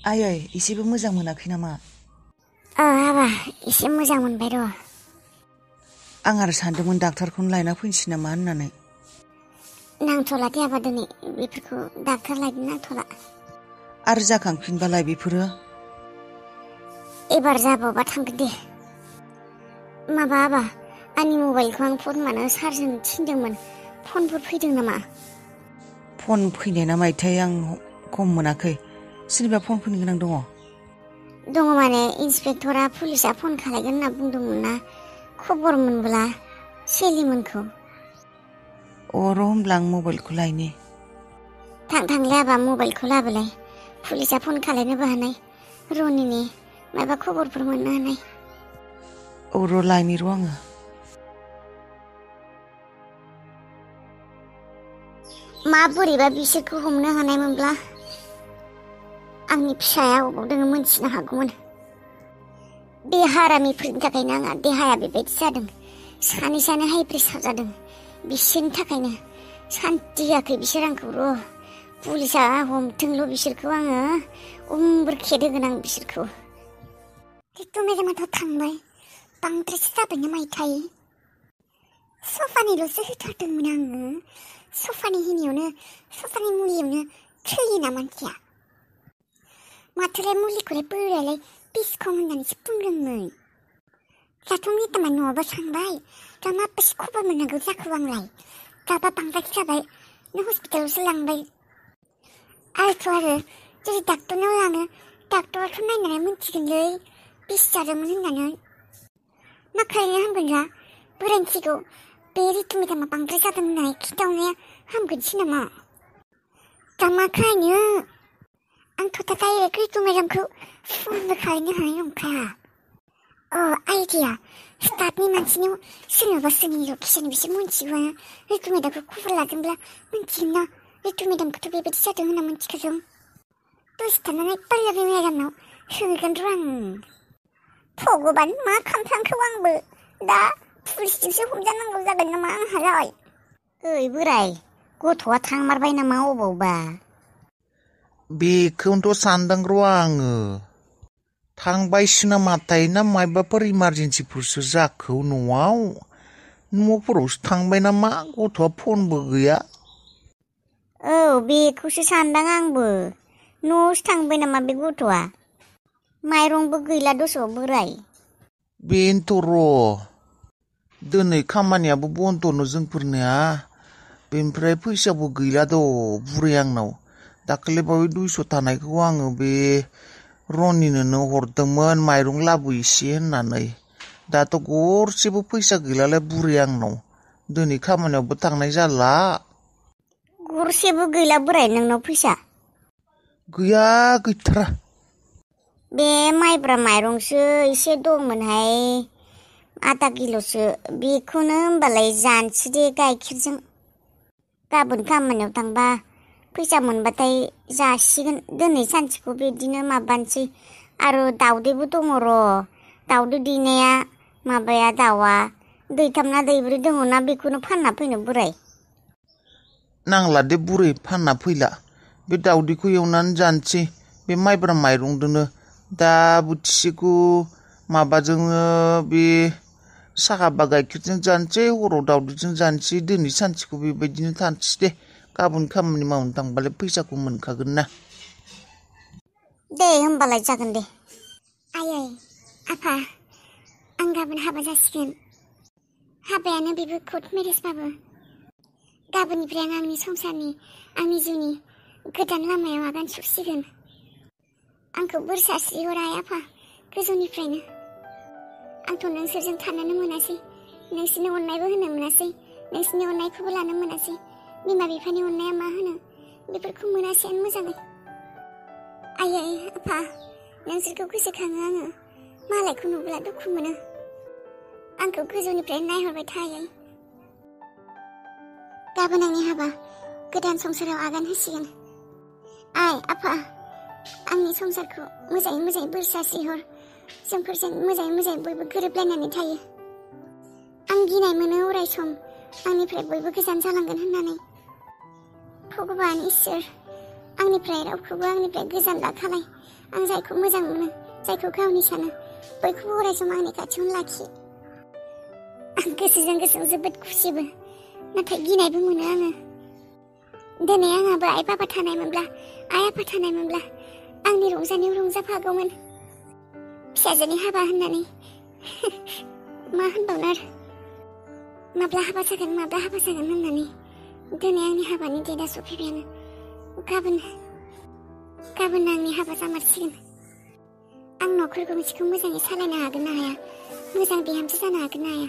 आयै एसेबो मोजां मोनाखै नामा? आबा एसे मोजां मोनबाय र'। आं आरो सानदोंमोन डाक्टारखौनो लायना फैनोसै नामा होननानै। नांथ'ला दे आबा दिनै बेफोरखौ डाक्टार लायनो नांथ'ला। आरो जाखांफिनबालाय बेफोरो? एबार जाबावबा थांगोन दे। माबा आबा आंनि मबाइलखौ आं फन मानो चार्ज होनो थिनदोंमोन, फनफोर फैदों नामा? फन फैनाय ना मायथाय आं खम मोनाखै। सोरनिबा फन फैनो गोनां दङ? दङ माने इन्सपेक्टरा पुलिसा फन खालायगोन होनना बुंदोंमोन ना, खबर मोनब्ला सेलिमोनखौ। र' होमब्ला आं मबाइलखौ लायनि। थांलाय आबा मबाइलखौ लाबोलाय, पुलिसा फन खालायनोबो हानाय, रनिनि माबा खबरफोर मोननो हानाय। र' लायनि र' आङो। माबोरैबा बिसोरखौ हमनो हानायमोनब्ला आंनि फिसाया अबाव दङ मोनथिनो हागौमोन। बे हारामिफोरनि थाखायनो आंहा देहाया बेबायदि जादों। सानैसोआनो हाइ प्रेसार जादों, बिसोरनि थाखायनो सान्थि होआखै बिसोर आंखौ। र' पुलिसा हमथोंल' बिसोरखौ, आङो उम्बर होगोन आं बिसोरखौ। रितु मेदामाथ' थांबाय, बांद्रायसो जाबाय ना मायथाय। सफानिल'सो होथारदोंमोन आङो। सफानि होनायावनो, सफानि मुलियावनो थैयो ना मानसिया। माथोलाय मुलिखौलाय बोरायालाय बिस खम होननानैसो बुंदोंमोन। दाथ' मेदामा न'आवबो थांबाय, दा माबायदि खबर मोननांगौ जाखो आंलाय? दाबा बांद्राय जाबाय, नों हस्पिटालावसो लांबाय। आरो जुदि डाक्टरनाव लाङो, डाक्टराथ' नायनानै मिन्थिगोनलै बिस जादोंमोन होननानै। मा खालायनो हामगोन दा? बोरायनि सिगाङाव बे रितु मेदामा बांद्राय जादों होननानै खिन्थाहरनाया हामगोनसै नामा? दा मा खालायनो? आंथ' दा डाइरेक्ट रितु मेदामखौ फनबो खालायनो हानाय नंखाया। आइडिया, स्टाफनि मानसिनियाव सोरनोबा सोरनि लकेसन बिसोर मिन्थिगौआनो, रितु मेदामखौ खबर लादोंब्ला मिन्थिगोन ना रितु मेदामखौथ' बेबायदि जादों होनना मिन्थिखादों। दसे थानानै पल्लबि मेदामनाव सोंगोन र' आं। भगबान मा खालामफ्लांखो आंबो? दा पुलिसजोंसो हमजानांगौ जागोन नामा आंहालाय? ओइ बोराय, गथ'आ थांमारबाय नामा अबावबा? बेखौनोथ' सानदों र' आङो। थांबायसो नामाथाय, ना मायबाफोर इमारजेन्सिफोरसो जाखो न'फोरावसो थांबाय नामा? गथ'आ फनबो गैया। बेखौसो सानदां आंबो। न'आवसो थांबाय नामा बे गथ'आ? माइरंबो गैला दस' बोराय। बेनोथ' र', दिनै खामानियाबो बन्द'नो जोंफोरनिया, बेनिफ्राय फैसाबो गैला बुरै आंनाव। दाखालि बावै 200 थानायखौ आङो बे रनिनोनो हरदोंमोन, माइरं लाबो एसे होननानै। दाथ' गरसेबो फैसा गैलालाय बुरै आंनाव। दिनै खामानियावबो थांनाय जाला। गरसेबो गैला बोराय नोंनाव फैसा? गैया, गैथारा। बे माइब्रा माइरंसो एसे दंमोनहाय, आधा किल'सो, बेखौनो होमबालाय जानोसै दे गाइखेरजों। गाबोन खामानियाव थांबा फैसा मोनबाथाय जासिगोन। दिनै सानसेखौ बिदिनो माबानोसै। आरो दाउदैबो दङ र', दाउदै दैनाया माबाया दाउआ दैथाम ना दैब्रै दङ ना, बेखौनो फानना फैनो बोराय। नांला दे बुरै, फानना फैला। बे दाउदैखौ एवनानै जानोसै बे माइब्रा माइरंदोनो। दा बोथिसेखौ माबाजोंनो बे साहा बा गाइखेरजों जानोसै, हराव दाउदैजों जानोसै। दिनै सानसेखौ बेबायदिनो थानोसै दे। गाबोन खामानि मावनो थांबालाय फैसाखौ मोनखागोन ना। दे होमबालाय जागोन दे। आयै, आफा, आं गाबोन हाबा जासिगोन। हाबायानो बेबो कर्ट मेरेजबाबो। गाबोननिफ्राय आं आंनि संसारनि, आंनि जिउनि गोदान लामायाव आगान सुरसिगोन। आंखौ बोर सारस्रिहर आइ आफा गोजौनिफ्रायनो। आंथ' नोंसोरजों थानोनो मोनासै, नोंसोरनि अननायबो होनो मोनासै, नोंसोरनि अननायखौबो लानो मोनासै। बिमा बिफानि अननाया मा होनो बेफोरखौ मोनासैआनो मोजाङै। आयै आफा, नोंसोरखौ गोसोखाङो आङो, मालायखौ नुब्ला दुखु मोनो। आंखौ गोजौनिफ्राय नायहरबाय था आयै। गाबोन आंनि हाबा, गोदान संसाराव आगान होसिगोन। आइ आफा, आंनि संसारखौ मोजाङै मोजाङै बोर सारस्रिहर। जोंफोरजों मोजाङै मोजाङै बयबो गोरोबलायनानै थायो। आं गिनाय मोनो अराय सम, आंनिफ्राय बयबो गोजान जालांगोन होननानै। भगबान इसोर, आंनिफ्राय रावखौबो आंनिफ्राय गोजान दाखालाय। आं जायखौ मोजां मोनो, जायखौ गावनि सानो, बयखौबो अराय सम आंनि खाथियावनो लाखियो। आं गोसोजों जोबोद खुसिबो, नाथाय गिनायबो मोनो आङो। दिनै आंहाबो आइ बाबा थानायमोनब्ला, आइ आफा थानायमोनब्ला आंनि रंजानायाव रंजाफागौमोन। फिसाजोनि हाबा होननानै मा होनबावनो आरो, माब्ला हाबा जागोन होननानै दिनै आंनि हाबानि डेटआ सफैबायानो। गाबोन आंनि हाबा जामारसिगोन। आं न'खर गंसेखौ मोजाङै सालायनो हागोन ना हाया, मोजां बिहामजो जानो हागोन ना हाया।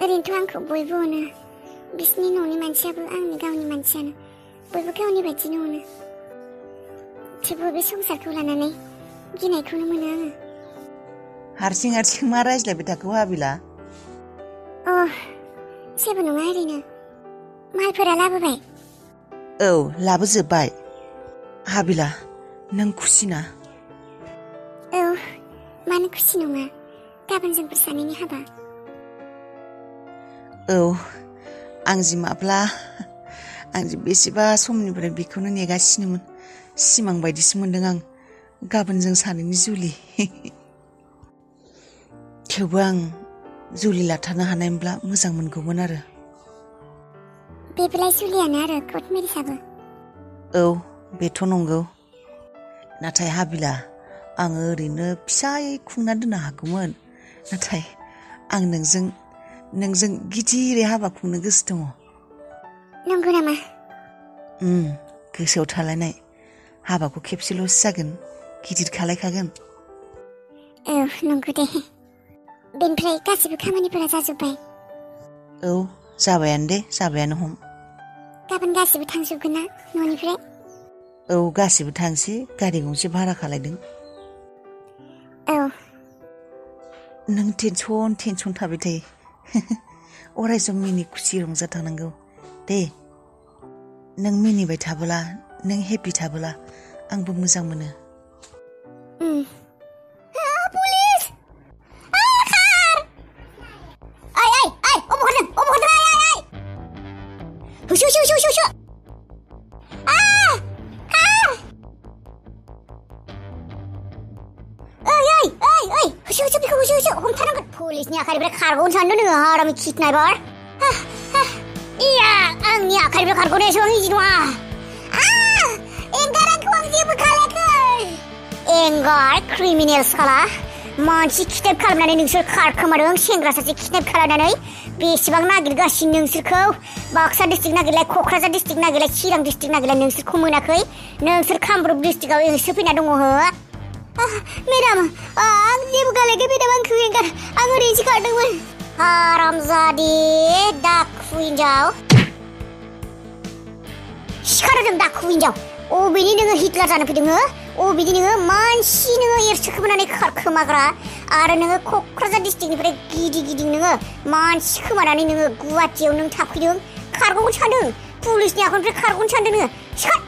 ओरैनोथ' आंखौ बयबो अनो, बिसिनि न'नि मानसियाबो आंनि गावनि मानसियानो, बयबो गावनि बायदिनो अनो। थेवबो बे संसारखौ लानानै गिनायखौनो मोनो आङो। हारसिं मा रायज्लायबाय थाखो हाबिला? जेबो नङा, ओरैनो। मालफोरा लाबोबाय? औ, लाबोजोब्बाय। हाबिला, नों खुसि ना? औ, मानो खुसि नङा? गाबोन जोंफोर सानैनि हाबा। औ, आं बेसेबा समनिफ्राय बेखौनो नेगासिनोमोन। सिमां बायदिसो मोनदों आं, गाबोन जों सानैनि जुलि। थेवबो आं जुलि लाथारनो हानायमोनब्ला मोजां मोनगौमोन आरो। बेबोलाय जुलियानो आरो, कर्ट मेरिजआबो। औ, बेथ' नंगौ। नाथाय हाबिला, आङो ओरैनो फिसायै खुंना दोननो हागौमोन। नाथाय आं नोंजों गिदिरै हाबा खुंनो गोसो दङ। नंगौ नामा? गोसोआव थालायनाय। हाबाखौ खेबसेल'सो जागोन, गिदिर खालायखागोन। औ, नंगौ दे। बेनिफ्राय गासिबो खामानिफोरा जाजोब्बाय? औ, जाबायानो हम। गाबोन गासिबो थांजोबगोन ना न'निफ्राय? औ, गासिबो थांसै, गारि गंसे भारा खालायदों। औ। नों टेनसन थाबाय थायो। अराय सम मिनि खुसि रंजाथारनांगौ दे। नों मिनिबाय थाबोला, नों हेपि थाबोला आंबो मोजां मोनो। पुलिस! खार! अबाव खारदों? होसो! खार! होसो, बेखौ होसो, हमथानांगोन। पुलिसनि आखाइनिफ्राय खारग'नो सानदों नोङो, हारामि किडनाइपार। आंनि आखाइनिफ्राय खारग'नाया एसेबां इजि नङा। एंगार आंखौ, आं जेबो खालायाखै। एंगार, क्रिमिनेल साला। मानसि किडनेप खालामनानै नोंसोर खारखोमादों, सेंग्रा सासे किडनेप खालामनानै। बेसेबां नागिरगासिनो नोंसोरखौ। बाक्सा डिस्ट्रिक्ट नागिरलाय, क'क्राझार डिस्ट्रिक्ट नागिरलाय, चिरां डिस्ट्रिक्ट नागिरलाय, नोंसोरखौ मोनाखै। नोंसोर कामरुप डिस्ट्रिक्टआव होसोफैना दङ हो। मेडाम, आं जेबो खालायाखै मेडाम, आंखौ एंगार, आं ओरैनोसो खारदोंमोन। हारामजादि दाखु हिनजाव। सिखारदों दाखु हिनजाव। अबेनि नोङो हिटलार जानो फैदों हो? अबेनि नोङो मानसि नोङो एरसोखोमानानै खारखोमाग्रा? आरो नोङो क'क्राझार डिस्ट्रिक्टनिफ्राय गिदिं नोङो मानसि खोमानानै नोङो गुवाहाटियाव नों थाफैदों, खारग'नो सानदों, पुलिसनि आखाइनिफ्राय खारग'नो सानदों नोङो। सिखार!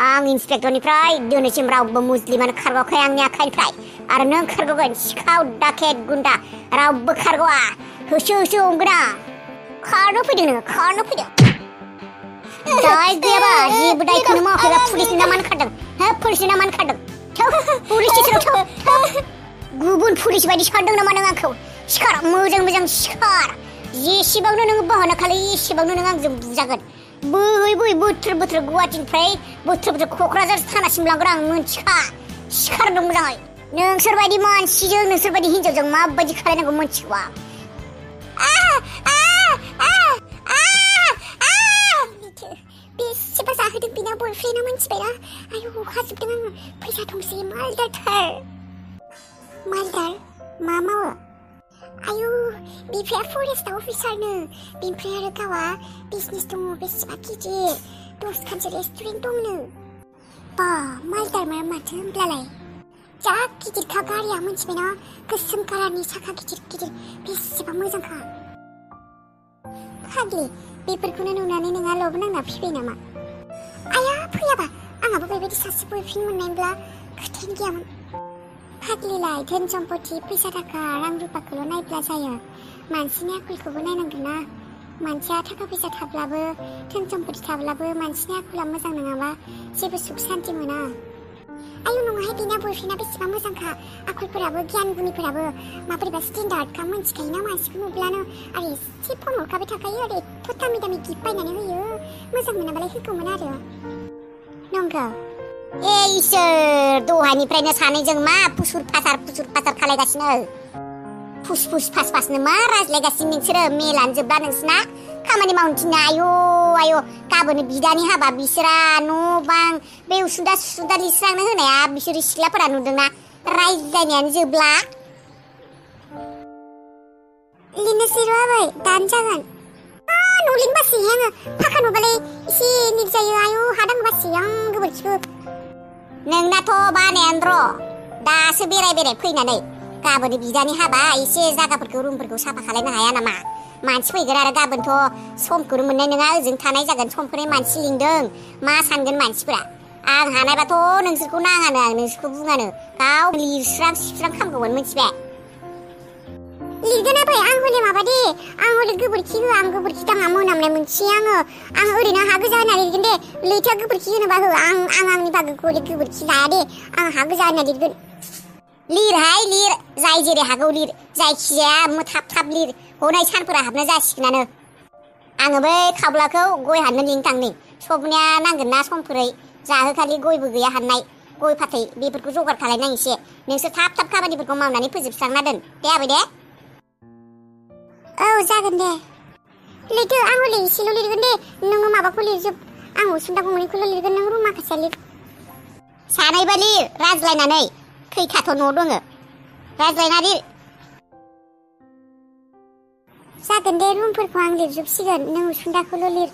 आं इन्सपेक्टरनिफ्राय दिनैसिम रावबो मुस्लिमानो खारग'वाखै आंनि आखाइनिफ्राय। आरो नों खारग'गोन, सिखाव डाकेट गुन्दा, रावबो खारग'वा। होसो हमगोन आं। खारनो फैदों नोङो, खारनो फैदों। दाय गैयाबा, जेबो दायखौनो मावाखैबा पुलिसनि नामानो खारदों। पुलिसनि नामानो खारदों। पुलिस स्टेसनाव थाव। गुबुन पुलिस बायदि सानदों नामा नों आंखौ? सिखार, मोजां सिखार। जेसेबांनो नोङो बाहाना खालाय, एसेबांनो नों आंजों बुजागोन। बोहै बोथोर गुवाहाटिनिफ्राय बोथोर क'क्राझार थानासिम लांगोन आं, मोनथिखा। सिखारदों मोजाङै। नोंसोरबायदि मानसिजों, नोंसोरबायदि हिनजावजों माबायदि खालायनांगौ मोनथिगौ आं। बेसेबा जाहोदों बिना बयफ्रेन्डआ, मोनथिबायना? आयु, खाजोबदों आङो। फैसा दंसै, मालदारथार। मालदार? मा मावो? आयु, बिफाया फरेस्ट अफिसारनो। बिनिफ्राय आरो गावआ बिजनेस दङ, बेसेबा गिदिर। 10 खानसो रेस्टुरेन्ट दंनो। बा, मालदार माथो होनब्लालाय। जा गिदिरखा गारिया, मोनथिबायना? गोसोम कालारनि, साखा गिदिर, बेसेबा मोजांखा। फाग्लि, बेफोरखौनो नुनानै नोंहा लब नांना फैबाय नामा? आया, फैयाबा आंहाबो बेबायदि सासे बयफ्रेन्ड मोननायब्ला खोथायानो गैयामोन। फाग्लिलाय, धोन सम्पति, फैसा थाखा, रां रुपाखौल' नायब्ला जाया, मानसिनि आखलखौबो नायनांगोन ना। मानसिया थाखा फैसा थाब्लाबो धोन सम्पति थाब्लाबो मानसिनि आखला मोजां नङाबा जेबो सुख सान्ति मोना। आयु नङाहाय बिना बयफ्रेन्डआ बेसेबां मोजांखा आखलफोराबो गियान गुनिफोराबो माबोरैबा स्टेन्डार्डखा मोनथिखायोना मानसिखौ नुब्लानो आरो एसे फन हरखाबाय थाखायो आरो एथ' दामि दामि गिफ्ट बायनानै होयो मोजां मोनाबालाय होगौमोन आरो नंगौ। ए इसोर दहायनिफ्रायनो सानैजों मा फुसुर फासार खालायगासिनो फुस फुस फास फासनो मा रायज्लायगासिनो नोंसोरो मेलानो जोबला नोंसिना खामानि मावनो थिननो आयु गाबोनो बिदानि हाबा बिसोरा न' बां बे उसुंदा लिरस्रांनो होनाया बिसोर सिख्लाफोरा नुदोंना रायज्लायनायानो जोबला। लिरनोसै र' आबै दानो जागोन न' लिरनो बासोयो आङो फाखा नुबालाय एसे निर जायो आयु हादां बासोयो आं गोबोरखिबो। नोंनाथ' बानायानो र' दासो बेराय फैनानै गाबोन बिदानि हाबा एसे जागाफोरखौ रुमफोरखौ साफा खालायनो हाया नामा? मानसि फैगोन आरो गाबोनथ' समखौनो मोननाय नङा ओजों थानाय जागोन समफोरनि मानसि लिंदों मा सानगोन मानसिफोरा। आं हानायबाथ' नोंसोरखौ नाङानो आं नोंसोरखौ बुङानो गाव लिरस्रां सिबस्रां खामगौमोन मिथिबाय। लिरगोन आबै आं हले माबा दे आं हले गोबोरखि हो आं गोबोरखि दाङा मोनामनाय मोनसे आं ओरैनो हा गोजा होना लिरगोन दे लैथोआ गोबोरखि होनोबा हो आं आंनि बागोखौ हले गोबोरखि लाया दे आं हा गोजा होना लिरगोन। लिरहाय लिर जाय जेरै हागौ लिर जायखिजाया थाब लिर हनै सानफोरा हाबना जासिगोनानो। आङो बै खावलाखौ गय हाननो लिंनो थांनि सबनिया नांगोन ना समफोरै जाहोखालि गयबो गैया हाननाय गय फाथै बेफोरखौ जगार खालायनां एसे नोंसोर थाब खामानिफोरखौ मावनानै फोजोबस्रांना दोन दे आबै दे। औ जागोन दे लैथो आं हले एसेल' लिरगोन दे नोङो माबाखौ लिरजोब आं उसुंदा गंनैखौल' लिरगोन नों रुम माखासेया लिर। सानैबो लिर रायज्लायनानै खैथाथ' न' दङ रायज्लायना लिर। जागोन दे रुमफोरखौ आं लिरजोबसिगोन नों उसुंदाखौल' लिर।